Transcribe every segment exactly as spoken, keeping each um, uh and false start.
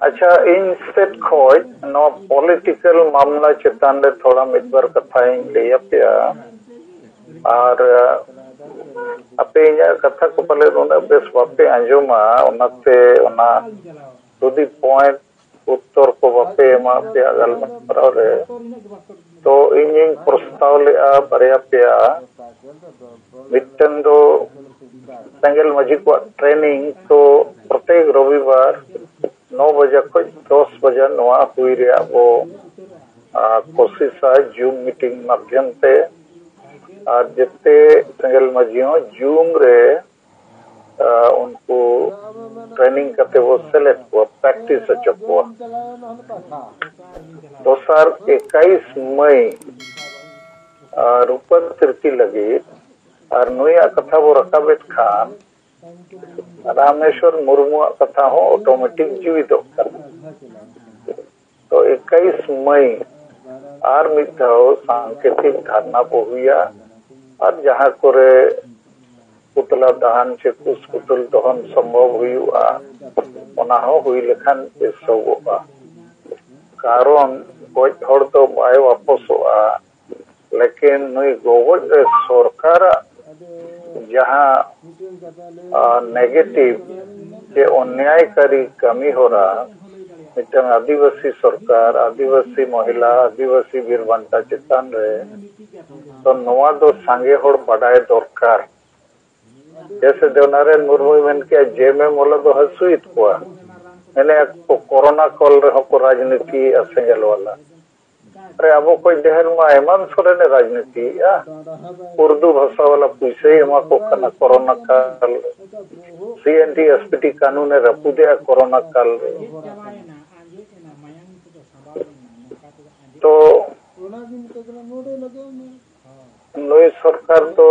ᱟᱪᱪᱷᱟ, ᱤᱧ ᱥᱮᱫ ᱠᱷᱚᱡ ᱱᱚᱣᱟ ᱯᱚᱞᱤᱴᱤᱠᱟᱞ ᱢᱟᱢᱞᱟ ᱪᱮᱛᱟᱱ ᱨᱮ ᱛᱷᱚᱲᱟ ᱢᱤᱫ ᱵᱟᱨ ᱠᱟᱛᱷᱟᱧ ᱞᱟᱹᱭ ᱟᱯᱮᱭᱟ᱾ ᱟᱨ, ᱟ, ᱟᱯᱮ ᱤᱧᱟᱹᱜ ᱠᱟᱛᱷᱟ ᱠᱚ ᱯᱟᱞᱮ ᱩᱱᱟᱹᱜ ᱵᱮᱥ ᱵᱟᱯᱮ ᱟᱸᱡᱚᱢᱟ, ᱚᱱᱟᱛᱮ ᱚᱱᱟ ᱡᱩᱫᱤ ᱯᱚᱭᱮᱱᱴ ᱩᱛᱛᱚᱨ ᱠᱚ ᱵᱟᱯᱮ ᱮᱢᱟ ᱟᱯᱮᱭᱟᱜ ᱜᱟᱞᱢᱟᱨᱟᱣ ᱨᱮ, ᱛᱚ ᱤᱧᱤᱧ ᱯᱨᱚᱥᱛᱟᱵ ᱞᱮᱫᱼᱟ ᱵᱟᱨᱭᱟ ᱯᱮᱭᱟ᱾ ᱢᱤᱫᱴᱟᱝ ᱫᱚ ᱥᱮᱸᱜᱮᱞ ᱢᱟᱹᱡᱷᱤ ᱠᱚᱣᱟᱜ ᱴᱨᱮᱱᱤᱝ, ᱛᱚ ᱯᱨᱚᱛᱮᱠ ᱨᱚᱵᱤᱵᱟᱨ ᱱᱚ ᱵᱟᱡᱟ ᱠᱷᱚᱱ ᱫᱚᱥ ᱵᱟᱡᱟ ᱱᱚᱣᱟ ᱦᱩᱭ ᱨᱮᱭᱟᱜ ᱵᱚ, ᱟ, ᱠᱳᱥᱤᱥᱟ ᱡᱩᱢ ᱢᱤᱴᱤᱝ ᱢᱟᱫᱽᱫᱷᱚᱢ ᱛᱮ᱾ ᱟᱨ ᱡᱮᱛᱮ ᱥᱮᱸᱜᱮᱞ ᱢᱟᱹᱡᱷᱤ ᱦᱚᱸ ᱡᱩᱢ ᱨᱮ, ᱟ, ᱩᱱᱠᱩ ᱴᱨᱮᱱᱤᱝ ᱠᱟᱛᱮ ᱵᱚ ᱥᱮᱞᱮᱫ ᱠᱚᱣᱟ, ᱯᱨᱮᱠᱴᱤᱥ ᱦᱚᱪᱚ ᱠᱚᱣᱟ᱾ ᱫᱚᱥᱟᱨ ᱮᱠᱟᱭᱤᱥ ᱢᱟᱹᱭ, ᱟ, ᱨᱩᱯᱟᱹᱱ ᱛᱤᱨᱠᱤ ᱞᱟᱹᱜᱤᱫ᱾ ᱟᱨ ᱱᱩᱭᱟᱜ ᱠᱟᱛᱷᱟ ᱵᱚ ᱨᱟᱠᱟᱵᱮᱫ ᱠᱷᱟᱱ, ᱨᱟᱢᱮᱥᱣᱚᱨ ᱢᱩᱨᱢᱩᱣᱟᱜ ᱠᱟᱛᱷᱟ ᱦᱚᱸ ᱚᱴᱳᱢᱮᱴᱤᱠ ᱡᱤᱣᱤᱫᱚᱜ ᱠᱟᱱᱟ᱾ ᱛᱚ ᱮᱠᱟᱭᱤᱥ ᱢᱟᱹᱭ ᱟᱨ ᱢᱤᱫ ᱫᱷᱟᱣ ᱥᱟᱝᱠᱮᱛᱤᱠ ᱫᱷᱟᱨᱱᱟ ᱵᱚ ᱦᱩᱭᱟ, ᱟᱨ ᱡᱟᱦᱟᱸ ᱠᱚᱨᱮ ᱯᱩᱛᱞᱟ ᱫᱟᱦᱟᱱ ᱪᱮ ᱠᱩᱥ ᱯᱩᱛᱩᱞ ᱫᱚᱦᱚᱱ ᱥᱚᱢᱵᱷᱚᱵ ᱦᱩᱭᱩᱜᱼᱟ, ᱚᱱᱟ ᱦᱚᱸ ᱦᱩᱭ ᱞᱮᱠᱷᱟᱱ ᱵᱮᱥᱚᱜᱚᱜᱼᱟ᱾ ᱠᱟᱨᱚᱱ ᱜᱚᱡ ᱦᱚᱲ ᱫᱚ ᱵᱟᱭ ᱣᱟᱯᱚᱥᱚᱜᱼᱟ, ᱞᱮᱠᱤᱱ ᱱᱩᱭ ᱜᱚᱜᱚᱡ ᱨᱮ ᱥᱚᱨᱠᱟᱨᱟᱜ ᱡᱟᱦᱟᱸ, ᱟ, ᱱᱮᱜᱮᱴᱤᱵᱷ ᱪᱮ ᱚᱱᱱᱭᱟᱭᱠᱟᱨᱤ ᱠᱟᱹᱢᱤ ᱦᱚᱨᱟ, ᱢᱤᱫᱴᱟᱝ ᱟᱹᱫᱤᱵᱟᱹᱥᱤ ᱥᱚᱨᱠᱟᱨ, ᱟᱹᱫᱤᱵᱟᱹᱥᱤ ᱢᱚᱦᱤᱞᱟ, ᱟᱹᱫᱤᱵᱟᱹᱥᱤ ᱵᱤᱨ ᱵᱟᱱᱴᱟ ᱪᱮᱛᱟᱱ ᱨᱮ, ᱛᱚ ᱱᱚᱣᱟ ᱫᱚ ᱥᱟᱸᱜᱮ ᱦᱚᱲ ᱵᱟᱰᱟᱭ ᱫᱚᱨᱠᱟᱨ᱾ ᱡᱮᱥᱮ ᱫᱮᱣᱱᱟᱨᱟᱭᱚᱱ ᱢᱩᱨᱢᱩᱭ ᱢᱮᱱ ᱠᱮᱜᱼᱟ, "ᱡᱮᱢᱮ ᱢᱚᱞᱚ ᱫᱚ ᱦᱟᱹᱥᱩᱭᱮᱫ ᱠᱚᱣᱟ, ᱢᱮᱱᱮ ᱠᱚ ᱠᱚᱨᱳᱱᱟ ᱠᱟᱞ ᱨᱮᱦᱚᱸ ᱠᱚ ᱨᱟᱡᱽᱱᱤᱛᱤᱭᱮᱫᱼᱟ ᱥᱮᱸᱜᱮᱞ ᱣᱟᱞᱟ᱾" ᱟᱨᱮ, ᱟᱵᱚ ᱠᱷᱚᱡ ᱰᱷᱮᱨ ᱢᱟ ᱦᱮᱢᱟᱱᱛ ᱥᱚᱨᱮᱱᱮ ᱨᱟᱡᱽᱱᱤᱛᱤᱭᱮᱫᱼᱟ᱾ ᱩᱨᱫᱩ ᱵᱷᱟᱥᱟ ᱣᱟᱞᱟ ᱯᱩᱭᱥᱟᱹᱭ ᱮᱢᱟ ᱠᱚ ᱠᱟᱱᱟ ᱠᱚᱨᱳᱱᱟ ᱠᱟᱞ ᱨᱮ᱾ C N T S P T ᱠᱟᱹᱱᱩᱱᱮ ᱨᱟᱹᱯᱩᱫᱮᱜᱼᱟ ᱠᱚᱨᱳᱱᱟ ᱠᱟᱞ ᱨᱮ᱾ ᱛᱚ ᱱᱩᱭ ᱥᱚᱨᱠᱟᱨ ᱫᱚ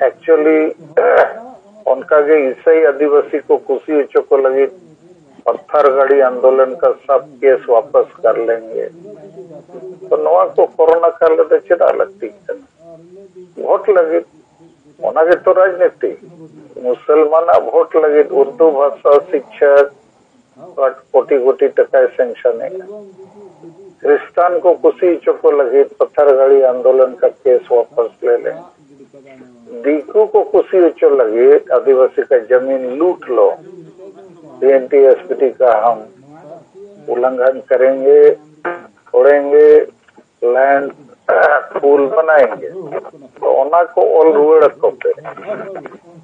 actually ᱚᱱᱠᱟᱜᱮ ᱤᱥᱟᱹᱭ ᱟᱹᱫᱤᱵᱟᱹᱥᱤ ᱠᱚ ᱠᱩᱥᱤ ᱦᱚᱪᱚ ᱠᱚ ᱞᱟᱹᱜᱤᱫ ᱯᱟᱛᱷᱟᱨ ᱜᱟᱲᱤ ᱟᱱᱫᱳᱞᱚᱱ ᱠᱟ ᱥᱟᱵ ᱠᱮᱥ ᱣᱟᱯᱟᱥ ᱠᱟᱨ ᱞᱮᱝᱜᱮ᱾ ᱛᱚ ᱱᱚᱣᱟ ᱠᱚ ᱠᱚᱨᱳᱱᱟ ᱠᱟᱞ ᱨᱮᱫᱚ ᱪᱮᱫᱟᱜ ᱞᱟᱹᱠᱛᱤ ᱠᱟᱱᱟ? ᱵᱷᱳᱴ ᱞᱟᱹᱜᱤᱫ᱾ ᱚᱱᱟ ᱜᱮᱛᱚ ᱨᱟᱡᱽᱱᱤᱛᱤ᱾ ᱢᱩᱥᱚᱞᱢᱟᱱᱟᱜ ᱵᱷᱳᱴ ᱞᱟᱹᱜᱤᱫ ᱩᱨᱫᱩ ᱵᱷᱟᱥᱟ ᱥᱤᱠᱪᱷᱟ ᱠᱳᱴᱤ ᱠᱳᱴᱤ ᱴᱟᱠᱟᱭ ᱥᱮᱝᱥᱚᱱ ᱮᱫᱟ᱾ ᱠᱷᱨᱤᱥᱴᱟᱱ ᱠᱚ ᱠᱩᱥᱤ ᱦᱚᱪᱚ ᱠᱚ ᱞᱟᱹᱜᱤᱫ ᱯᱟᱛᱷᱟᱨᱜᱟᱲᱤ ᱟᱱᱫᱳᱞᱚᱱ ᱠᱟᱛᱮ ᱥᱣᱟᱯᱟᱥ ᱞᱮ ᱞᱮ᱾ ᱫᱤᱠᱩ ᱠᱚ ᱠᱩᱥᱤ ᱦᱚᱪᱚ ᱞᱟᱹᱜᱤᱫ ᱟᱹᱫᱤᱵᱟᱹᱥᱤ ᱠᱟ ᱡᱟᱢᱤᱱ ᱞᱩᱴ ᱞᱚ, P N T S P T ᱠᱟ ᱦᱟᱢ ᱩᱞᱞᱚᱝᱜᱷᱚᱱ ᱠᱟᱨᱮᱝᱜᱮ, ᱪᱷᱳᱲᱮᱝᱜᱮ, ᱞᱮᱱᱰ ᱯᱩᱞ ᱵᱟᱱᱟᱭᱮᱝᱜᱮ᱾ ᱛᱚ ᱚᱱᱟ ᱠᱚ ᱚᱞ ᱨᱩᱣᱟᱹᱲ ᱟᱠᱚ ᱯᱮ᱾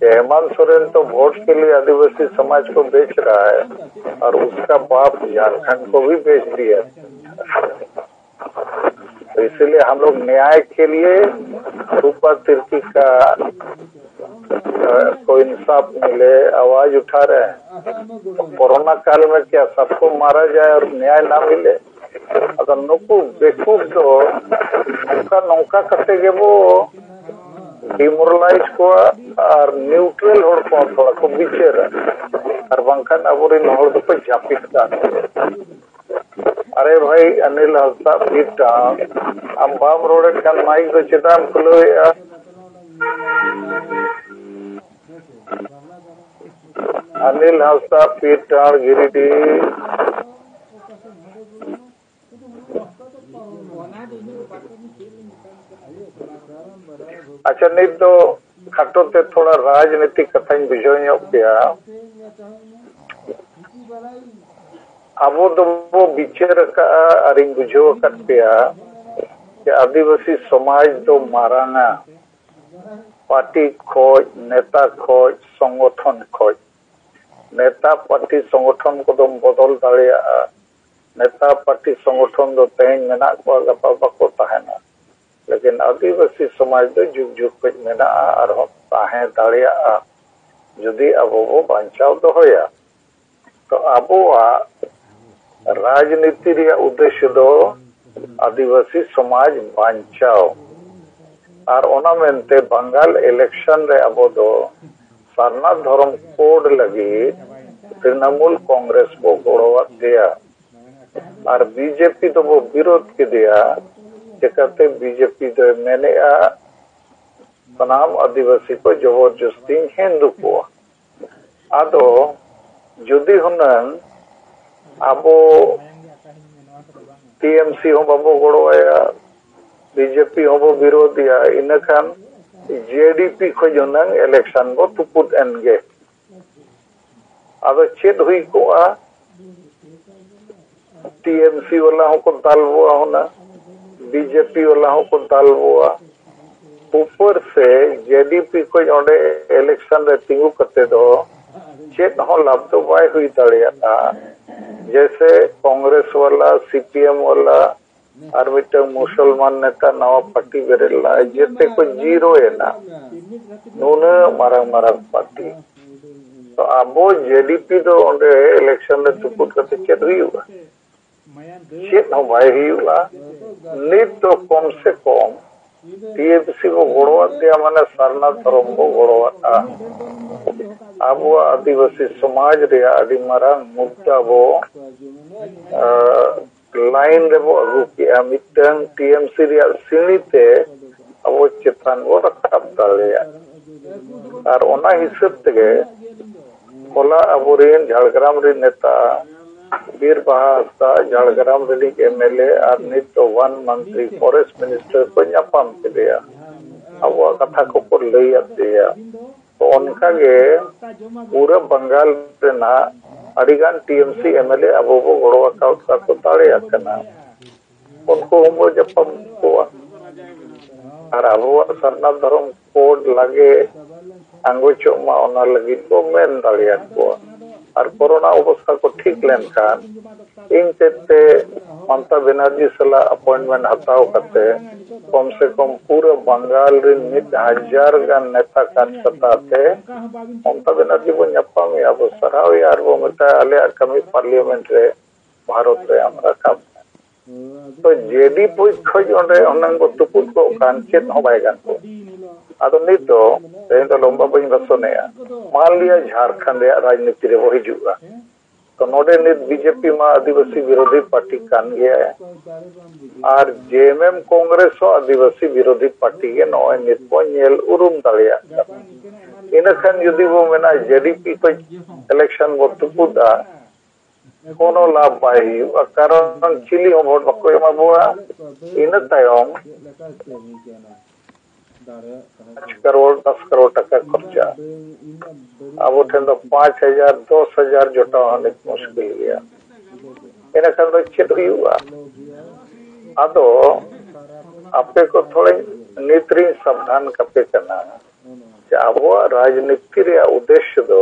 ᱦᱮᱢᱟᱱᱛ ᱥᱚᱨᱮᱱ ᱛᱚ ᱵᱷᱳᱴ ᱠᱮ ᱞᱤᱭᱮ ᱟᱹᱫᱤᱵᱟᱹᱥᱤ ᱥᱚᱢᱟᱡᱽ ᱠᱚ ᱵᱮᱪ ᱨᱟᱦᱟ ᱦᱟᱭ, ᱟᱨ ᱩᱥᱠᱟ ᱵᱟᱯ ᱡᱷᱟᱨᱠᱷᱚᱸᱰ ᱠᱚ ᱵᱷᱤ ᱵᱮᱪ ᱫᱤᱭᱟ᱾ ᱛᱚ ᱤᱥᱤᱞᱤᱭᱮ ᱦᱟᱢ ᱞᱳᱜ ᱱᱭᱟᱭ ᱠᱮ ᱞᱤᱭᱮ ᱥᱩᱯᱟ ᱛᱤᱨᱠᱤ ᱠᱟ ᱠᱚ ᱤᱱᱥᱟᱯ ᱢᱤᱞᱮ ᱟᱣᱟᱡᱽ ᱩᱴᱷᱟ ᱨᱮ ᱦᱮᱸ᱾ ᱠᱳᱨᱳᱱᱟ ᱠᱟᱞ ᱢᱮ ᱠᱭᱟ ᱥᱟᱵᱠᱚ ᱢᱟᱨᱟ ᱡᱟᱭ ᱟᱨ ᱱᱭᱟᱭ ᱱᱟ ᱢᱤᱞᱮ? ᱟᱫᱚ ᱱᱩᱠᱩ ᱵᱮᱠᱩᱯ ᱫᱚ ᱱᱚᱝᱠᱟ ᱱᱚᱝᱠᱟ ᱠᱟᱛᱮ ᱜᱮᱵᱚ ᱰᱤᱢᱳᱨᱟᱞᱟᱭᱤᱡᱽ ᱠᱚᱣᱟ ᱟᱨ ᱱᱤᱭᱩᱴᱨᱟᱞ ᱦᱚᱲ ᱠᱚ ᱛᱷᱚᱲᱟ ᱠᱚ ᱵᱤᱪᱟᱹᱨᱟ, ᱟᱨ ᱵᱟᱝᱠᱷᱟᱱ ᱟᱵᱚᱨᱮᱱ ᱦᱚᱲ ᱫᱚᱠᱚ ᱡᱟᱹᱯᱤᱫ ᱠᱟᱱ ᱜᱮᱭᱟ᱾ ᱟᱨᱮ ᱵᱷᱟᱭ ᱚᱱᱤᱞ ᱦᱟᱸᱥᱫᱟ ᱯᱤᱴ ᱰᱟᱸᱰ, ᱟᱢ ᱵᱟᱢ ᱨᱚᱲᱮᱫ ᱠᱷᱟᱱ ᱢᱟᱭᱤᱠ ᱫᱚ ᱪᱮᱫᱟᱜ ᱮᱢ ᱠᱷᱩᱞᱟᱹᱣᱮᱫᱼᱟ? ᱚᱱᱤᱞ ᱦᱟᱸᱥᱫᱟ ᱯᱤᱴ ᱰᱟᱸᱰ ᱜᱤᱨᱤᱰᱤ᱾ ᱟᱪᱪᱷᱟ, ᱱᱤᱛ ᱫᱚ ᱠᱷᱟᱴᱚ ᱛᱮ ᱛᱷᱚᱲᱟ ᱨᱟᱡᱽᱱᱤᱛᱤ ᱠᱟᱛᱷᱟᱧ ᱵᱩᱡᱷᱟᱹᱣ ᱧᱚᱜ ᱯᱮᱭᱟ᱾ ᱟᱵᱚ ᱫᱚᱵᱚ ᱵᱤᱪᱟᱹᱨ ᱟᱠᱟᱫᱼᱟ ᱟᱨᱤᱧ ᱵᱩᱡᱷᱟᱹᱣ ᱟᱠᱟᱫ ᱯᱮᱭᱟ ᱡᱮ ᱟᱹᱫᱤᱵᱟᱹᱥᱤ ᱥᱚᱢᱟᱡᱽ ᱫᱚ ᱢᱟᱨᱟᱝᱟ ᱯᱟᱨᱴᱤ ᱠᱷᱚᱡ, ᱱᱮᱛᱟ ᱠᱷᱚᱡ, ᱥᱚᱝᱜᱚᱴᱷᱚᱱ ᱠᱷᱚᱡ᱾ ᱱᱮᱛᱟ ᱯᱟᱨᱴᱤ ᱥᱚᱝᱜᱚᱴᱷᱚᱱ ᱠᱚᱫᱚᱢ ᱵᱚᱫᱚᱞ ᱫᱟᱲᱮᱭᱟᱜᱼᱟ᱾ ᱱᱮᱛᱟ ᱯᱟᱨᱴᱤ ᱥᱚᱝᱜᱚᱴᱷᱚᱱ ᱫᱚ ᱛᱮᱦᱮᱧ ᱢᱮᱱᱟᱜ ᱠᱚᱣᱟ, ᱜᱟᱯᱟ ᱵᱟᱠᱚ ᱛᱟᱦᱮᱱᱟ᱾ ᱞᱮᱠᱤᱱ ᱟᱹᱫᱤᱵᱟᱹᱥᱤ ᱥᱚᱢᱟᱡᱽ ᱫᱚ ᱡᱩᱜᱽ ᱡᱩᱜᱽ ᱠᱷᱚᱡ ᱢᱮᱱᱟᱜᱼᱟ ᱟᱨᱦᱚᱸ ᱛᱟᱦᱮᱸ ᱫᱟᱲᱮᱭᱟᱜᱼᱟ, ᱡᱩᱫᱤ ᱟᱵᱚ ᱵᱚ ᱵᱟᱧᱪᱟᱣ ᱫᱚᱦᱚᱭᱟ᱾ ᱛᱚ ᱟᱵᱚᱣᱟᱜ ᱨᱟᱡᱽᱱᱤᱛᱤ ᱨᱮᱭᱟᱜ ᱩᱫᱽᱫᱮᱥᱥᱚ ᱫᱚ ᱟᱹᱫᱤᱵᱟᱹᱥᱤ ᱥᱚᱢᱟᱡᱽ ᱵᱟᱧᱪᱟᱣ᱾ ᱟᱨ ᱚᱱᱟ ᱢᱮᱱᱛᱮ ᱵᱟᱝᱜᱟᱞ ᱤᱞᱮᱠᱥᱚᱱ ᱨᱮ ᱟᱵᱚ ᱫᱚ ᱥᱟᱨᱱᱟ ᱫᱷᱚᱨᱚᱢ ᱠᱳᱰ ᱞᱟᱹᱜᱤᱫ ᱛᱨᱤᱱᱚᱢᱩᱞ ᱠᱚᱝᱜᱨᱮᱥ ᱵᱚ ᱜᱚᱲᱚᱣᱟᱫ ᱜᱮᱭᱟ᱾ ᱟᱨ ᱵᱤᱡᱮᱯᱤ ᱫᱚᱵᱚ ᱵᱤᱨᱳᱫ ᱠᱮᱫᱮᱭᱟ᱾ ᱪᱮᱠᱟᱛᱮ? ᱵᱤᱡᱮᱯᱤ ᱫᱚᱭ ᱢᱮᱱᱮᱫᱼᱟ, ᱥᱟᱱᱟᱢ ᱟᱹᱫᱤᱵᱟᱹᱥᱤ ᱠᱚ ᱡᱚᱵᱚᱨ ᱡᱚᱥᱛᱤᱧ ᱦᱤᱱᱫᱩ ᱠᱚᱣᱟ᱾ ᱟᱫᱚ ᱡᱩᱫᱤ ᱦᱩᱱᱟᱹᱝ ᱟᱵᱚ ᱴᱤ ᱮᱢ ᱥᱤ ᱦᱚᱸ ᱵᱟᱵᱚ ᱜᱚᱲᱚ ᱟᱭᱟ, ᱵᱤ ᱡᱮ ᱯᱤ ᱦᱚᱸᱵᱚ ᱵᱤᱨᱳᱫᱷᱮᱭᱟ, ᱤᱱᱟᱹᱠᱷᱟᱱ ᱡᱮ ᱰᱤ ᱯᱤ ᱠᱷᱚᱡ ᱦᱩᱱᱟᱹᱝ ᱤᱞᱮᱠᱥᱚᱱ ᱵᱚ ᱛᱩᱯᱩᱫ ᱮᱱ ᱜᱮ᱾ ᱟᱫᱚ ᱪᱮᱫ ᱦᱩᱭ ᱠᱚᱜᱼᱟ? ᱴᱤ ᱮᱢ ᱥᱤ ᱵᱟᱞᱟ ᱦᱚᱸᱠᱚ ᱫᱟᱞ ᱵᱚᱜᱼᱟ ᱦᱩᱱᱟᱹᱝ, ᱵᱤ ᱡᱮ ᱯᱤ ᱵᱟᱞᱟ ᱦᱚᱸᱠᱚ ᱫᱟᱞ ᱵᱚᱜᱼᱟ᱾ ᱩᱯᱚᱨ ᱥᱮ ᱡᱮ ᱰᱤ ᱯᱤ ᱠᱷᱚᱡ ᱚᱸᱰᱮ ᱤᱞᱮᱠᱥᱚᱱ ᱨᱮ ᱛᱤᱸᱜᱩ ᱠᱟᱛᱮ ᱫᱚ ᱪᱮᱫ ᱦᱚᱸ ᱞᱟᱵᱷ ᱫᱚ ᱵᱟᱭ ᱦᱩᱭ ᱫᱟᱲᱮᱭᱟᱜᱼᱟ᱾ ᱡᱮᱭᱥᱮ ᱠᱚᱝᱜᱨᱮᱥ ᱵᱟᱞᱟ, ᱥᱤ ᱯᱤ ᱮᱢ ᱵᱟᱞᱟ, ᱟᱨ ᱢᱤᱫᱴᱟᱝ ᱢᱩᱥᱚᱞᱢᱟᱱ ᱱᱮᱛᱟ ᱱᱟᱣᱟ ᱯᱟᱨᱴᱤ ᱵᱮᱨᱮᱫ ᱞᱮᱫᱼᱟ, ᱡᱮᱛᱮ ᱠᱚ ᱡᱤᱨᱳ ᱮᱱᱟ᱾ ᱱᱩᱱᱟᱹᱜ ᱢᱟᱨᱟᱝ ᱢᱟᱨᱟᱝ ᱯᱟᱨᱴᱤ᱾ ᱛᱚ ᱟᱵᱚ ᱡᱮ ᱰᱤ ᱯᱤ ᱫᱚ ᱚᱸᱰᱮ ᱤᱞᱮᱠᱥᱚᱱ ᱨᱮ ᱛᱩᱯᱩᱫ ᱠᱟᱛᱮ ᱪᱮᱫ ᱦᱩᱭᱩᱜᱼᱟ? ᱪᱮᱫ ᱦᱚᱸ ᱵᱟᱭ ᱦᱩᱭᱩᱜᱼᱟ᱾ ᱱᱤᱛ ᱫᱚ ᱠᱚᱢ ᱥᱮ ᱠᱚᱢ ᱴᱤ ᱮᱢ ᱥᱤ ᱵᱚ ᱜᱚᱲᱚᱣᱟᱫᱮᱭᱟ, ᱢᱟᱱᱮ ᱥᱟᱨᱱᱟ ᱫᱷᱚᱨᱚᱢ ᱵᱚ ᱜᱚᱲᱚᱣᱟᱫᱼᱟ᱾ ᱟᱵᱚᱣᱟᱜ ᱟᱹᱫᱤᱵᱟᱹᱥᱤ ᱥᱚᱢᱟᱡᱽ ᱨᱮᱭᱟᱜ ᱟᱹᱰᱤ ᱢᱟᱨᱟᱝ ᱢᱩᱫᱽᱫᱟ ᱵᱚ, ᱟᱸ, ᱞᱟᱭᱤᱱ ᱨᱮᱵᱚ ᱟᱹᱜᱩ ᱠᱮᱜᱼᱟ᱾ ᱢᱤᱫᱴᱟᱝ ᱴᱤ ᱮᱢ ᱥᱤ ᱨᱮᱭᱟᱜ ᱥᱤᱬᱤ ᱛᱮ ᱟᱵᱚ ᱪᱮᱛᱟᱱ ᱵᱚ ᱨᱟᱠᱟᱵ ᱫᱟᱲᱮᱭᱟᱜᱼᱟ᱾ ᱟᱨ ᱚᱱᱟ ᱦᱤᱥᱟᱹᱵ ᱛᱮᱜᱮ ᱦᱚᱞᱟ ᱟᱵᱚᱨᱮᱱ ᱡᱷᱟᱲᱜᱨᱟᱢ ᱨᱮᱱ ᱱᱮᱛᱟ ᱵᱤᱨ ᱵᱟᱦᱟ ᱦᱟᱸᱥᱫᱟ, ᱡᱷᱟᱲᱜᱨᱟᱢ ᱨᱤᱱᱤᱡ ᱮᱢ ᱮᱞ ᱮ ᱟᱨ ᱱᱤᱛ ᱫᱚ ᱣᱟᱱ ᱢᱚᱱᱛᱨᱤ, ᱯᱷᱚᱨᱮᱥᱴ ᱢᱤᱱᱤᱥᱴᱟᱨ ᱠᱚ ᱧᱟᱯᱟᱢ ᱠᱮᱫᱮᱭᱟ᱾ ᱟᱵᱚᱣᱟᱜ ᱠᱟᱛᱷᱟ ᱠᱚᱠᱚ ᱞᱟᱹᱭ ᱟᱫ ᱞᱮᱭᱟ᱾ ᱛᱚ ᱚᱱᱠᱟᱜᱮ ᱯᱩᱨᱟᱹ ᱵᱟᱝᱜᱟᱞ ᱨᱮᱱᱟᱜ ᱟᱹᱰᱤᱜᱟᱱ T M C M L A ᱟᱵᱚ ᱵᱚ ᱜᱚᱲᱚ ᱟᱠᱟᱫ ᱠᱚᱣᱟ ᱠᱚ, ᱫᱟᱲᱮᱭᱟᱜ ᱠᱟᱱᱟ᱾ ᱩᱱᱠᱩ ᱦᱚᱸᱵᱚ ᱧᱟᱯᱟᱢ ᱠᱚᱣᱟ᱾ ᱟᱨ ᱟᱵᱚᱣᱟᱜ ᱥᱟᱨᱱᱟ ᱫᱷᱚᱨᱚᱢ ᱠᱳᱰ ᱞᱟᱜᱮ ᱟᱸᱜᱚᱪᱚᱜ ᱢᱟ, ᱚᱱᱟ ᱞᱟᱹᱜᱤᱫ ᱵᱚ ᱢᱮᱱ ᱫᱟᱲᱮᱭᱟᱠᱚᱣᱟ᱾ ᱟᱨ ᱠᱳᱨᱳᱱᱟ ᱚᱵᱚᱥᱛᱷᱟ ᱠᱚ ᱴᱷᱤᱠ ᱞᱮᱱᱠᱷᱟᱱ ᱤᱧ ᱛᱮᱫ ᱛᱮ ᱢᱚᱢᱚᱛᱟ ᱵᱮᱱᱟᱨᱡᱤ ᱥᱟᱞᱟᱜ ᱟᱯᱚᱭᱮᱱᱴᱢᱮᱱᱴ ᱦᱟᱛᱟᱣ ᱠᱟᱛᱮ ᱠᱚᱢ ᱥᱮ ᱠᱚᱢ ᱯᱩᱨᱟᱹ ᱵᱟᱝᱜᱟᱞ ᱨᱮᱱ ᱢᱤᱫ ᱦᱟᱡᱟᱨ ᱜᱟᱱ ᱱᱮᱛᱟ ᱠᱟᱨᱡᱚᱠᱟᱨᱛᱟ ᱛᱮ ᱢᱚᱢᱚᱛᱟ ᱵᱮᱱᱟᱨᱡᱤ ᱵᱚᱱ ᱧᱟᱯᱟᱢᱮᱭᱟ, ᱵᱚ ᱥᱟᱨᱦᱟᱣᱮᱭᱟ ᱟᱨ ᱵᱚ ᱢᱮᱛᱟᱭᱟ, ᱟᱞᱮᱭᱟᱜ ᱠᱟᱹᱢᱤ ᱯᱟᱨᱞᱤᱭᱟᱢᱮᱱᱴ ᱨᱮ ᱵᱷᱟᱨᱚᱛ ᱨᱮ ᱟᱢ ᱨᱟᱠᱟᱵ ᱢᱮ᱾ ᱛᱚ ᱡᱮ ᱰᱤ ᱯᱤ ᱠᱷᱚᱡ ᱚᱸᱰᱮ ᱦᱩᱱᱟᱹᱝ ᱵᱚ ᱛᱩᱯᱩᱫ ᱠᱚᱜ ᱠᱷᱟᱱ ᱪᱮᱫ ᱦᱚᱸ ᱵᱟᱭ ᱜᱟᱱ ᱠᱚᱜᱼᱟ᱾ ᱟᱫᱚ ᱱᱤᱛ ᱫᱚ, ᱛᱮᱦᱮᱧ ᱫᱚ ᱞᱚᱢᱵᱟ ᱵᱟᱹᱧ ᱵᱷᱟᱥᱚᱱᱮᱜᱼᱟ, ᱢᱟᱱ ᱞᱤᱭᱟ ᱡᱷᱟᱲᱠᱷᱚᱸᱰ ᱨᱮᱭᱟᱜ ᱨᱟᱡᱽᱱᱤᱛᱤ ᱨᱮᱵᱚ ᱦᱤᱡᱩᱜᱼᱟ᱾ ᱛᱚ ᱱᱚᱰᱮ ᱱᱤᱛ ᱵᱤ ᱡᱮ ᱯᱤ ᱢᱟ ᱟᱹᱫᱤᱵᱟᱹᱥᱤ ᱵᱤᱨᱳᱫᱷᱤ ᱯᱟᱨᱴᱤ ᱠᱟᱱ ᱜᱮᱭᱟᱭ, ᱟᱨ ᱡᱮ ᱮᱢ ᱮᱢ ᱠᱚᱝᱜᱨᱮᱥ ᱦᱚᱸ ᱟᱹᱫᱤᱵᱟᱹᱥᱤ ᱵᱤᱨᱳᱫᱷᱤ ᱯᱟᱨᱴᱤ ᱜᱮ ᱱᱚᱜᱼᱚᱭ ᱱᱤᱛ ᱵᱚᱱ ᱧᱮᱞ ᱩᱨᱩᱢ ᱫᱟᱲᱮᱭᱟᱜ ᱠᱟᱱᱟ᱾ ᱤᱱᱟᱹ ᱠᱷᱟᱱ ᱡᱩᱫᱤ ᱵᱚ ᱢᱮᱱᱟ ᱡᱮ ᱰᱤ ᱯᱤ ᱠᱷᱚᱡ ᱤᱞᱮᱠᱥᱚᱱ ᱵᱚ ᱛᱩᱯᱩᱫᱼᱟ, ᱠᱳᱱᱳ ᱞᱟᱵᱷ ᱵᱟᱭ ᱦᱩᱭᱩᱜᱼᱟ, ᱠᱟᱨᱚᱱ ᱪᱤᱞᱤ ᱦᱚᱸ ᱵᱷᱳᱴ ᱵᱟᱠᱚ ᱮᱢᱟ ᱵᱚᱣᱟ᱾ ᱤᱱᱟᱹ ᱛᱟᱭᱚᱢ ᱯᱟᱸᱪ ᱠᱟᱨᱳᱲ, ᱫᱚᱥ ᱠᱟᱨᱳᱲ ᱴᱟᱠᱟ ᱠᱷᱚᱨᱪᱟ᱾ ᱟᱵᱚ ᱴᱷᱮᱱ ᱫᱚ ᱯᱟᱸᱪ ᱦᱟᱡᱟᱨ, ᱫᱚᱥ ᱦᱟᱡᱟᱨ ᱡᱚᱴᱟᱣ ᱦᱚᱸ ᱱᱤᱛ ᱢᱩᱥᱠᱤᱞ ᱜᱮᱭᱟ᱾ ᱤᱱᱟᱹ ᱠᱷᱟᱱ ᱫᱚ ᱪᱮᱫ ᱦᱩᱭᱩᱜᱼᱟ? ᱟᱫᱚ ᱟᱯᱮ ᱠᱚ ᱛᱷᱚᱲᱟᱧ ᱱᱤᱛ ᱨᱤᱧ ᱥᱟᱵᱫᱷᱟᱱ ᱠᱟᱯᱮ ᱠᱟᱱᱟ ᱡᱮ ᱟᱵᱚᱣᱟᱜ ᱨᱟᱡᱽᱱᱤᱛᱤ ᱨᱮᱭᱟᱜ ᱩᱫᱽᱫᱮᱥᱥᱚ ᱫᱚ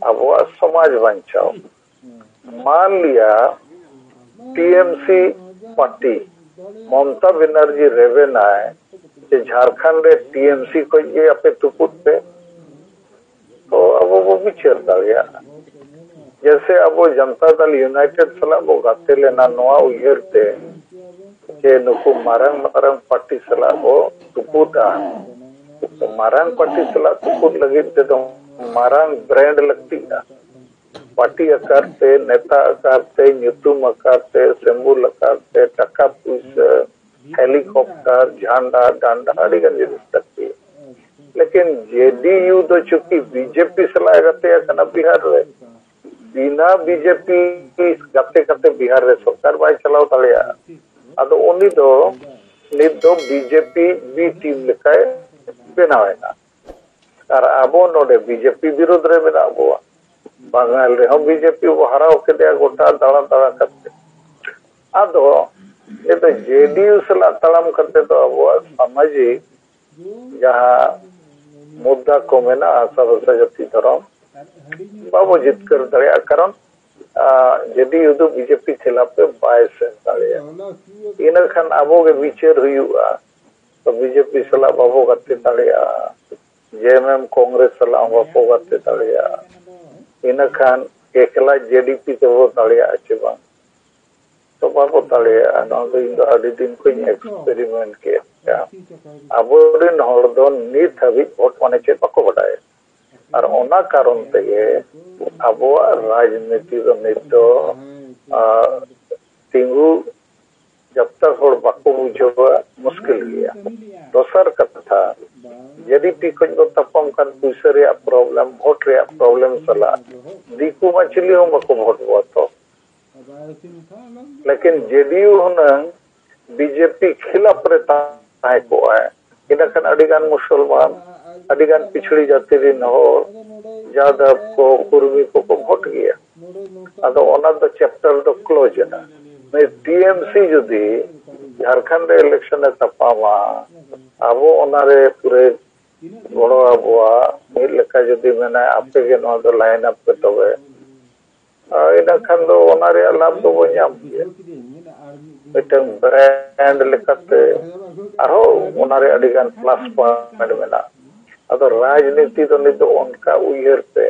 ᱟᱵᱚᱣᱟᱜ ᱥᱚᱢᱟᱡᱽ ᱵᱟᱧᱪᱟᱣ᱾ ᱢᱟᱱ ᱞᱤᱭᱟ ᱴᱤ ᱮᱢ ᱥᱤ ᱯᱟᱨᱴᱤ, ᱢᱚᱢᱚᱛᱟ ᱵᱮᱱᱟᱨᱡᱤ ᱨᱮᱵᱮᱱᱟᱭ ᱡᱮ ᱡᱷᱟᱲᱠᱷᱚᱸᱰ ᱨᱮ ᱴᱤ ᱮᱢ ᱥᱤ ᱠᱷᱚᱡ ᱜᱮ ᱟᱯᱮ ᱛᱩᱯᱩᱫ ᱯᱮ, ᱛᱚ ᱟᱵᱚ ᱵᱚ ᱵᱤᱪᱟᱹᱨ ᱫᱟᱲᱮᱭᱟᱜᱼᱟ᱾ ᱡᱮᱭᱥᱮ ᱟᱵᱚ ᱡᱟᱱᱛᱟ ᱫᱟᱞ ᱤᱭᱩᱱᱟᱭᱴᱮᱰ ᱥᱟᱞᱟᱜ ᱵᱚ ᱜᱟᱛᱮ ᱞᱮᱱᱟ ᱱᱚᱣᱟ ᱩᱭᱦᱟᱹᱨ ᱛᱮ ᱡᱮ ᱱᱩᱠᱩ ᱢᱟᱨᱟᱝ ᱢᱟᱨᱟᱝ ᱯᱟᱨᱴᱤ ᱥᱟᱞᱟᱜ ᱵᱚ ᱛᱩᱯᱩᱫᱼᱟ᱾ ᱢᱟᱨᱟᱝ ᱯᱟᱨᱴᱤ ᱥᱟᱞᱟᱜ ᱛᱩᱯᱩᱫ ᱞᱟᱹᱜᱤᱫ ᱛᱮᱫᱚ ᱢᱟᱨᱟᱝ ᱵᱨᱮᱱᱰ ᱞᱟᱹᱠᱛᱤᱜᱼᱟ᱾ ᱯᱟᱨᱴᱤ ᱟᱠᱟᱨ ᱛᱮ, ᱱᱮᱛᱟ ᱟᱠᱟᱨ ᱛᱮ, ᱧᱩᱛᱩᱢ ᱟᱠᱟᱨ ᱛᱮ, ᱥᱤᱢᱵᱚᱞ ᱟᱠᱟᱨ ᱛᱮ, ᱴᱟᱠᱟ ᱯᱩᱭᱥᱟᱹ, ᱦᱮᱞᱤᱠᱚᱯᱴᱟᱨ, ᱡᱷᱟᱱᱰᱟ, ᱰᱟᱱᱰᱟ, ᱟᱹᱰᱤ ᱜᱟᱱ ᱡᱤᱱᱤᱥ ᱞᱟᱹᱠᱛᱤ᱾ ᱞᱮᱠᱤᱱ ᱡᱮ ᱰᱤ ᱭᱩ ᱫᱚ ᱪᱩᱸᱠᱤ ᱵᱤ ᱡᱮ ᱯᱤ ᱥᱟᱞᱟᱜ ᱮ ᱜᱟᱛᱮ ᱟᱠᱟᱱᱟ ᱵᱤᱦᱟᱨ ᱨᱮ, ᱵᱤᱱᱟ ᱵᱤ ᱡᱮ ᱯᱤ ᱜᱟᱛᱮ ᱠᱟᱛᱮ ᱵᱤᱦᱟᱨ ᱨᱮ ᱥᱚᱨᱠᱟᱨ ᱵᱟᱭ ᱪᱟᱞᱟᱣ ᱫᱟᱲᱮᱭᱟᱜᱼᱟ᱾ ᱟᱫᱚ ᱩᱱᱤ ᱫᱚ ᱱᱤᱛ ᱫᱚ B J P B team ᱞᱮᱠᱟᱭ ᱵᱮᱱᱟᱣ ᱮᱱᱟ᱾ ᱟᱨ ᱟᱵᱚ ᱱᱚᱰᱮ ᱵᱤ ᱡᱮ ᱯᱤ ᱵᱤᱨᱳᱫᱷ ᱨᱮ ᱢᱮᱱᱟᱜ ᱵᱚᱣᱟ᱾ ᱵᱟᱝᱜᱟᱞ ᱨᱮᱦᱚᱸ ᱵᱤ ᱡᱮ ᱯᱤ ᱵᱚ ᱦᱟᱨᱟᱣ ᱠᱮᱫᱮᱭᱟ ᱜᱚᱴᱟ ᱫᱟᱬᱟ ᱫᱟᱬᱟ ᱠᱟᱛᱮ᱾ ᱟᱫᱚ ᱱᱤᱛᱚᱜ ᱡᱮ ᱰᱤ ᱭᱩ ᱥᱟᱞᱟᱜ ᱛᱟᱲᱟᱢ ᱠᱟᱛᱮ ᱫᱚ ᱟᱵᱚᱣᱟᱜ ᱥᱟᱢᱟᱡᱤᱠ ᱡᱟᱦᱟᱸ ᱢᱩᱫᱽᱫᱟ ᱠᱚ ᱢᱮᱱᱟᱜᱼᱟ, ᱥᱟᱫᱷᱩ ᱥᱟᱡᱟᱛᱤ ᱫᱷᱚᱨᱚᱢ, ᱵᱟᱵᱚ ᱡᱤᱛᱠᱟᱹᱨ ᱫᱟᱲᱮᱭᱟᱜᱼᱟ᱾ ᱠᱟᱨᱚᱱ ᱡᱮ ᱰᱤ ᱭᱩ ᱫᱚ ᱵᱤ ᱡᱮ ᱯᱤ ᱠᱷᱤᱞᱟᱯ ᱨᱮ ᱵᱟᱭ ᱥᱮᱱ ᱫᱟᱲᱮᱭᱟᱜᱼᱟ᱾ ᱤᱱᱟᱹ ᱠᱷᱟᱱ ᱟᱵᱚ ᱜᱮ ᱵᱤᱪᱟᱹᱨ ᱦᱩᱭᱩᱜᱼᱟ᱾ ᱛᱚ ᱵᱤ ᱡᱮ ᱯᱤ ᱥᱟᱞᱟᱜ ᱵᱟᱵᱚ ᱜᱟᱛᱮ ᱫᱟᱲᱮᱭᱟᱜᱼᱟ, ᱡᱮ ᱮᱢ ᱮᱢ ᱠᱚᱝᱜᱨᱮᱥ ᱥᱟᱞᱟᱜ ᱦᱚᱸ ᱵᱟᱵᱚ ᱜᱟᱛᱮ ᱫᱟᱲᱮᱭᱟᱜᱼᱟ᱾ ᱤᱱᱟᱹ ᱠᱷᱟᱱ ᱮᱠᱞᱟ ᱡᱮ ᱰᱤ ᱯᱤ ᱛᱮᱵᱚ ᱫᱟᱲᱮᱭᱟᱜᱼᱟ ᱪᱮ ᱵᱟᱝ? ᱛᱚ ᱵᱟᱵᱚ ᱫᱟᱲᱮᱭᱟᱜᱼᱟ᱾ ᱱᱚᱣᱟ ᱫᱚ ᱤᱧ ᱫᱚ ᱟᱹᱰᱤ ᱫᱤᱱ ᱠᱷᱚᱱ ᱤᱧ ᱮᱠᱥᱯᱮᱨᱤᱢᱮᱱᱴ ᱠᱮᱫᱼᱟ᱾ ᱟᱵᱚᱨᱮᱱ ᱦᱚᱲ ᱫᱚ ᱱᱤᱛ ᱦᱟᱹᱵᱤᱡ ᱵᱷᱳᱴ ᱢᱟᱱᱮ ᱪᱮᱫ ᱵᱟᱠᱚ ᱵᱟᱰᱟᱭᱟ᱾ ᱟᱨ ᱚᱱᱟ ᱠᱟᱨᱚᱱ ᱛᱮᱜᱮ ᱟᱵᱚᱣᱟᱜ ᱨᱟᱡᱽᱱᱤᱛᱤ ᱫᱚ ᱱᱤᱛ ᱫᱚ, ᱟᱨ, ᱛᱤᱸᱜᱩ ᱡᱟᱵ ᱛᱟᱠ ᱦᱚᱲ ᱵᱟᱠᱚ ᱵᱩᱡᱷᱟᱹᱣᱟ, ᱢᱩᱥᱠᱤᱞ ᱜᱮᱭᱟ᱾ ᱫᱚᱥᱟᱨ ᱠᱟᱛᱷᱟ, ᱡᱮ ᱰᱤ ᱯᱤ ᱠᱷᱚᱱ ᱵᱚ ᱛᱟᱯᱟᱢ ᱠᱟᱱ ᱯᱩᱭᱥᱟᱹ ᱨᱮᱭᱟᱜ ᱯᱨᱚᱵᱞᱮᱢ, ᱵᱷᱳᱴ ᱨᱮᱭᱟᱜ ᱯᱨᱚᱵᱞᱮᱢ ᱥᱟᱞᱟᱜ ᱫᱤᱠᱩ ᱢᱟ ᱪᱤᱞᱤ ᱦᱚᱸ ᱵᱟᱠᱚ ᱵᱷᱳᱴ ᱵᱚᱣᱟ ᱛᱚ᱾ ᱞᱮᱠᱤᱱ ᱡᱮᱰᱤᱭᱩ ᱦᱩᱱᱟᱹᱝ ᱵᱤᱡᱮᱯᱤ ᱠᱷᱤᱞᱟᱯ ᱨᱮ ᱛᱟᱦᱮᱸ ᱠᱚᱜᱼᱟᱭ, ᱤᱱᱟᱹᱠᱷᱟᱱ ᱟᱹᱰᱤᱜᱟᱱ ᱢᱩᱥᱚᱞᱢᱟᱱ, ᱟᱹᱰᱤᱜᱟᱱ ᱯᱤᱪᱷᱲᱤ ᱡᱟᱹᱛᱤ ᱨᱤᱱ ᱦᱚᱲ, ᱡᱟᱫᱚᱵ ᱠᱚ, ᱠᱩᱨᱢᱤ ᱠᱚᱠᱚ ᱵᱷᱳᱴ ᱜᱮᱭᱟ᱾ ᱟᱫᱚ ᱚᱱᱟ ᱫᱚ ᱪᱮᱯᱴᱟᱨ ᱫᱚ ᱠᱞᱳᱡᱽ ᱮᱱᱟ᱾ ᱱᱩᱭ ᱴᱤᱮᱢᱥᱤ ᱡᱩᱫᱤ ᱡᱷᱟᱲᱠᱷᱚᱸᱰ ᱨᱮ ᱤᱞᱮᱠᱥᱚᱱ ᱮ ᱛᱟᱯᱟᱢᱟ, ᱟᱵᱚ ᱚᱱᱟᱨᱮ ᱯᱩᱨᱟᱹ ᱜᱚᱲᱚ ᱟᱵᱚᱣᱟ᱾ ᱢᱤᱫ ᱞᱮᱠᱟ ᱡᱩᱫᱤ ᱢᱮᱱᱟᱭ, ᱟᱯᱮ ᱜᱮ ᱱᱚᱣᱟ ᱫᱚ ᱞᱟᱭᱤᱱ ᱟᱯ ᱯᱮ, ᱛᱚᱵᱮ ᱟᱨ ᱤᱱᱟᱹ ᱠᱷᱟᱱ ᱫᱚ ᱚᱱᱟ ᱨᱮᱭᱟᱜ ᱞᱟᱵᱷ ᱫᱚᱵᱚ ᱧᱟᱢ ᱜᱮᱭᱟ᱾ ᱢᱤᱫᱴᱟᱝ ᱵᱨᱟᱱᱰ ᱞᱮᱠᱟᱛᱮ ᱟᱨᱦᱚᱸ ᱚᱱᱟ ᱨᱮ ᱟᱹᱰᱤ ᱜᱟᱱ ᱯᱞᱟᱥ ᱯᱚᱭᱮᱱᱴ ᱢᱮᱱᱟᱜᱼᱟ᱾ ᱟᱫᱚ ᱨᱟᱡᱽᱱᱤᱛᱤ ᱫᱚ ᱱᱤᱛ ᱫᱚ ᱚᱱᱠᱟ ᱩᱭᱦᱟᱹᱨ ᱯᱮ,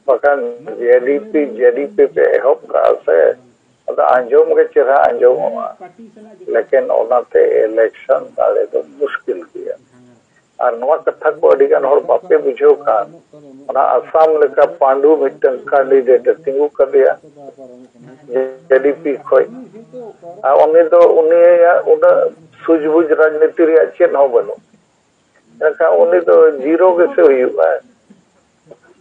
ᱵᱟᱠᱷᱟᱱ ᱡᱮᱰᱤᱯᱤ ᱡᱮᱰᱤᱯᱤ ᱯᱮ ᱮᱦᱚᱵ ᱠᱟᱜᱼᱟ ᱥᱮ, ᱟᱫᱚ ᱟᱸᱡᱚᱢ ᱜᱮ ᱪᱮᱦᱨᱟ ᱟᱸᱡᱚᱢᱚᱜᱼᱟ, ᱞᱮᱠᱤᱱ ᱚᱱᱟᱛᱮ ᱤᱞᱮᱠᱥᱚᱱ ᱫᱟᱲᱮ ᱫᱚ ᱢᱩᱥᱠᱤᱞ ᱜᱮᱭᱟ᱾ ᱟᱨ ᱱᱚᱣᱟ ᱠᱟᱛᱷᱟ ᱠᱚ ᱟᱹᱰᱤ ᱜᱟᱱ ᱦᱚᱲ ᱵᱟᱯᱮ ᱵᱩᱡᱷᱟᱹᱣ ᱠᱷᱟᱱ, ᱚᱱᱟ ᱟᱥᱟᱢ ᱞᱮᱠᱟ ᱯᱟᱹᱰᱩ ᱢᱤᱫᱴᱟᱝ ᱠᱮᱱᱰᱤᱰᱮᱴ ᱮ ᱛᱤᱸᱜᱩ ᱠᱟᱫᱮᱭᱟ ᱡᱮᱰᱤᱯᱤ ᱠᱷᱚᱡ, ᱟᱨ ᱩᱱᱤ ᱫᱚ, ᱩᱱᱤᱭᱟᱜ ᱩᱱᱟᱹᱜ ᱥᱩᱡᱽᱵᱩᱡᱽ ᱨᱟᱡᱽᱱᱤᱛᱤ ᱨᱮᱭᱟᱜ ᱪᱮᱫ ᱦᱚᱸ ᱵᱟᱹᱱᱩᱜ᱾ ᱮᱱᱠᱷᱟᱱ ᱩᱱᱤ ᱫᱚ ᱡᱤᱨᱳ ᱜᱮᱥᱮ ᱦᱩᱭᱩᱜᱼᱟ᱾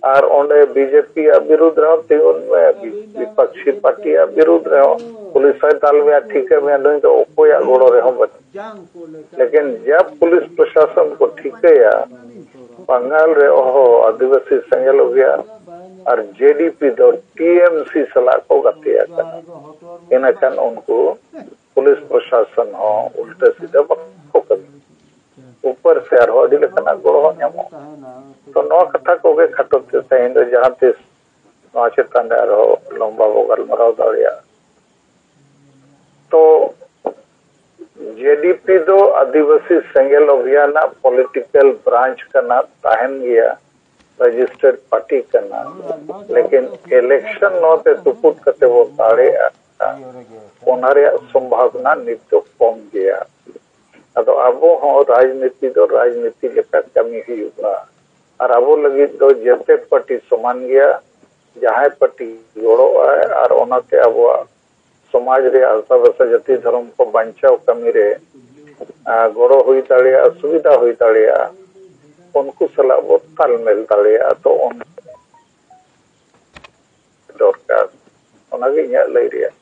ᱟᱨ ᱚᱸᱰᱮ ᱵᱤᱡᱮᱯᱤ ᱭᱟᱜ ᱵᱤᱨᱩᱫᱽ ᱨᱮᱦᱚᱸ ᱛᱤᱸᱜᱩᱱ ᱢᱮ, ᱵᱤ-, ᱵᱤᱯᱚᱠᱥᱤ ᱯᱟᱨᱴᱤ ᱭᱟᱜ ᱵᱤᱨᱩᱫᱽ ᱨᱮᱦᱚᱸ ᱯᱩᱞᱤᱥ ᱦᱚᱸᱭ ᱫᱟᱞ ᱢᱮᱭᱟ, ᱴᱷᱤᱠᱟᱹ ᱢᱮᱭᱟ, ᱱᱩᱭ ᱫᱚ ᱚᱠᱚᱭᱟᱜ ᱜᱚᱲᱚ ᱨᱮᱦᱚᱸ ᱵᱟᱹᱱᱩᱜ᱾ ᱞᱮᱠᱤᱱ ᱡᱟ ᱯᱩᱞᱤᱥ ᱯᱨᱚᱥᱟᱥᱚᱱ ᱠᱚ ᱴᱷᱤᱠᱟᱹᱭᱟ, ᱵᱟᱝᱜᱟᱞ ᱨᱮ ᱚᱦᱚ ᱟᱹᱫᱤᱵᱟᱹᱥᱤ ᱥᱮᱸᱜᱮᱞ ᱚᱵᱷᱤᱭᱟᱱ ᱟᱨ ᱡᱮᱰᱤᱯᱤ ᱫᱚ ᱴᱤᱮᱢᱥᱤ ᱥᱟᱞᱟᱜ ᱠᱚ ᱜᱟᱛᱮ ᱟᱠᱟᱱᱟ᱾ ᱤᱱᱟᱹᱠᱷᱟᱱ ᱩᱱᱠᱩ ᱯᱩᱞᱤᱥ ᱯᱨᱚᱥᱟᱥᱚᱱ ᱦᱚᱸ ᱩᱞᱴᱟᱹ ᱥᱤᱫᱷᱟᱹ ᱵᱟᱠᱚ ᱠᱟᱹᱢᱤ᱾ ᱩᱯᱚᱨ ᱥᱮ ᱟᱨᱦᱚᱸ ᱟᱹᱰᱤ ᱞᱮᱠᱟᱱᱟᱜ ᱜᱚᱲᱚ ᱦᱚᱸ ᱧᱟᱢᱚᱜᱼᱟ᱾ ᱛᱚ ᱱᱚᱣᱟ ᱠᱟᱛᱷᱟ ᱠᱚᱜᱮ ᱠᱷᱟᱴᱚ ᱛᱮ ᱛᱮᱦᱮᱧ ᱫᱚ ᱡᱟᱦᱟᱸ ᱛᱤᱥ ᱱᱚᱣᱟ ᱪᱮᱛᱟᱱ ᱨᱮ ᱟᱨᱦᱚᱸ ᱞᱚᱢᱵᱟ ᱵᱚ ᱜᱟᱞᱢᱟᱨᱟᱣ ᱫᱟᱲᱮᱭᱟᱜᱼᱟ᱾ ᱛᱚ ᱡᱮᱰᱤᱯᱤ ᱫᱚ ᱟᱹᱫᱤᱵᱟᱹᱥᱤ ᱥᱮᱸᱜᱮᱞ ᱚᱵᱷᱤᱭᱟᱱ ᱟᱜ ᱯᱚᱞᱤᱴᱤᱠᱟᱞ ᱵᱨᱟᱧᱪ ᱠᱟᱱᱟ, ᱛᱟᱦᱮᱱ ᱜᱮᱭᱟ, ᱨᱮᱡᱤᱥᱴᱟᱨᱰ ᱯᱟᱨᱴᱤ ᱠᱟᱱᱟ, ᱞᱮᱠᱤᱱ ᱤᱞᱮᱠᱥᱚᱱ ᱱᱚᱣᱟᱛᱮ ᱛᱩᱯᱩᱫ ᱠᱟᱛᱮ ᱵᱚ ᱫᱟᱲᱮᱭᱟᱜᱼᱟ, ᱚᱱᱟ ᱨᱮᱭᱟᱜ ᱥᱚᱢᱵᱷᱟᱵᱚᱱᱟ ᱱᱤᱛ ᱫᱚ ᱠᱚᱢ ᱜᱮᱭᱟ᱾ ᱟᱫᱚ ᱟᱵᱚ ᱦᱚᱸ ᱨᱟᱡᱽᱱᱤᱛᱤ ᱫᱚ ᱨᱟᱡᱽᱱᱤᱛᱤ ᱞᱮᱠᱟ ᱠᱟᱹᱢᱤ ᱦᱩᱭᱩᱜᱼᱟ᱾ ᱟᱨ ᱟᱵᱚ ᱞᱟᱹᱜᱤᱫ ᱫᱚ ᱡᱮᱛᱮ ᱯᱟᱨᱴᱤ ᱥᱚᱢᱟᱱ ᱜᱮᱭᱟ᱾ ᱡᱟᱦᱟᱸᱭ ᱯᱟᱨᱴᱤ ᱜᱚᱲᱚᱜ ᱟᱭ ᱟᱨ ᱚᱱᱟᱛᱮ ᱟᱵᱚᱣᱟᱜ ᱥᱚᱢᱟᱡᱽ ᱨᱮᱭᱟᱜ ᱟᱥᱟ ᱵᱷᱟᱥᱟ ᱡᱟᱹᱛᱤ ᱫᱷᱚᱨᱚᱢ ᱠᱚ ᱵᱟᱧᱪᱟᱣ ᱠᱟᱹᱢᱤ ᱨᱮ, ᱟ, ᱜᱚᱲᱚ ᱦᱩᱭ ᱫᱟᱲᱮᱭᱟᱜᱼᱟ, ᱥᱩᱵᱤᱫᱷᱟ ᱦᱩᱭ ᱫᱟᱲᱮᱭᱟᱜᱼᱟ, ᱩᱱᱠᱩ ᱥᱟᱞᱟᱜ ᱵᱚ ᱛᱟᱞᱢᱮᱞ ᱫᱟᱲᱮᱭᱟᱜᱼᱟ᱾ ᱛᱚ ᱚᱱ-, ᱫᱚᱨᱠᱟᱨ᱾ ᱚᱱᱟᱜᱮ ᱤᱧᱟᱹᱜ ᱞᱟᱹᱭ ᱨᱮᱭᱟᱜ᱾